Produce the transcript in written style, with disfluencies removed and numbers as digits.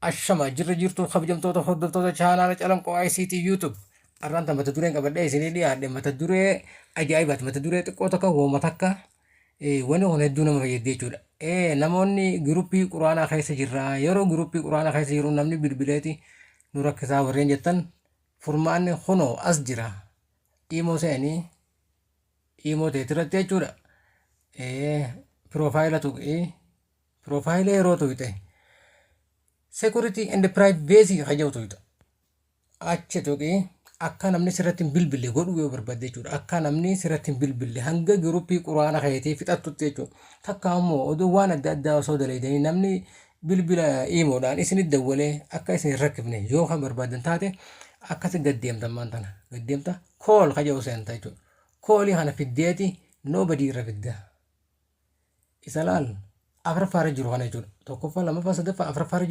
Ashama jirra jirtu, kabajamtoota hordoftoota chaanaala Calanqoo ICT YouTube. Arraan tan mata dureen qabadhee isinii dhiyaadhe mata duree ajaa'ibaati. Mata duree xiqqoo takka wooma takka wanni kun hedduu nama fayyaddi jechuudha. Namoonni giruppii quraanaa keessa jirra. Yeroo giruppii quraanaa keessa jiru namni bilbileeti nu rakkisaa warreen jettan, furmaanni kunoo as jira. Imoo seenii imoo teetirratti jechuudha. Profile tuqii. Profile yeroo tuqxe, security and privacy kan jedhu tuqxa. Achi tuqii akka namni sirratti hin bilbille godhuu yoo barbaadde jechuudha. Akka namni sirratti hin bilbille hanga giruppii quraana keetii fixattutti jechuudha. Takka ammoo oduu waan adda addaa osoo dalaydanii namni bilbila iimoodhaan isinit dawwalee akka isin hin rakkifne yoo kan barbaadan taate, akkasi gaddeemtan maan tana gaddeemta, call kan jedhu seenta jechuudha. Callii kana fiddeeti nobody irra fidda. Isa laal, afuraffaarra jiru kana jechuudha. Tokkoffaa, lammaffaa, sadaffaa, afuraffaarra.